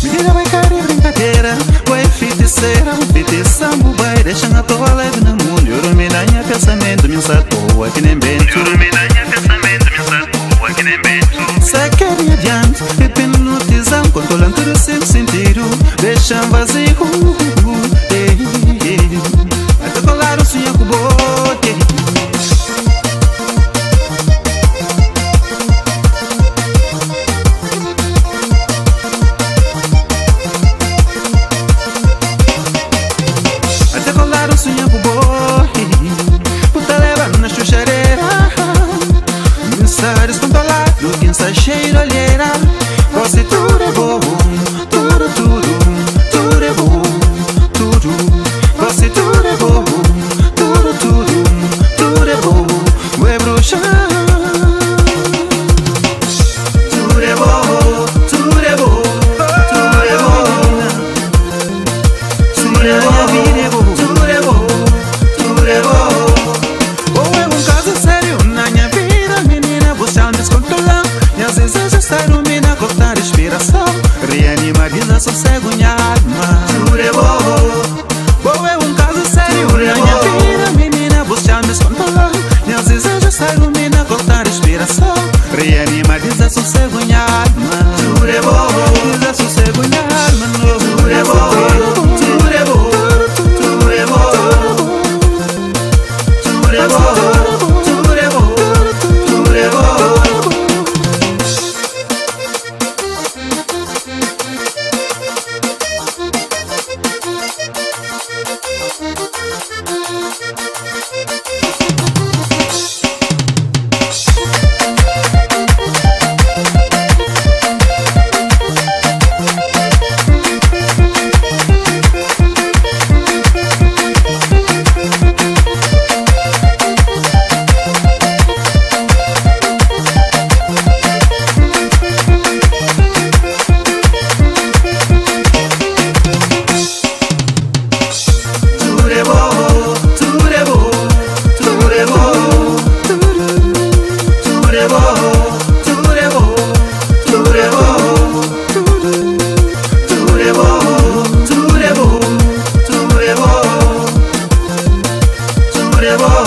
Menina bai ka di brinkadera, bo é fitisera. Fitisa bu bai, dexa-m atoa leve na mundu. Ilumina nha pensamentu, mi N sa toa ki nen bentu. Sa keri adianti, hipnotizam, controlam tudu sen sentidu, dexa-m vaziu. Eh, eh. Até colar um sonho ku bo. Até colar um sonho ku bo. Puta leva na chuchareira. Me está descontrolado, quem está cheio de olheira. Você tudo é bom, tudo, tudo, tudo é bom, tudo. Você tudo é bom, tudo, tudo, tudo é bom. Ué, bruxa. Tudo é bom, tudo é bom, tudo é bom. Tudo é bom, tudo é bom, tudo é bom. Ou é um caso sério na minha vida, menina, você me descontrola. Minhas desejos ilumina, cortar respiração. Reanima, desassossego minha alma. Tudo é bom. Ou é um caso sério na minha vida, menina, você me descontrola. Minhas desejos ilumina, cortar respiração. Reanima, desassossego minha alma. Tudo é bom. Desassossego minha alma. Tudo é bom. Tudo é bom. Tudo é bom. Tudo é bom. Tudo é bom. Tudo é bom. Tudo é bom, tudo é bom, tudo é bom. Tudo é bom, tudo é bom, tudo é bom. Tudo é bom, tudo é bom, tudo é bom. Tudo é bom,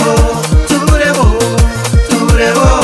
tudo é bom, tudo é bom.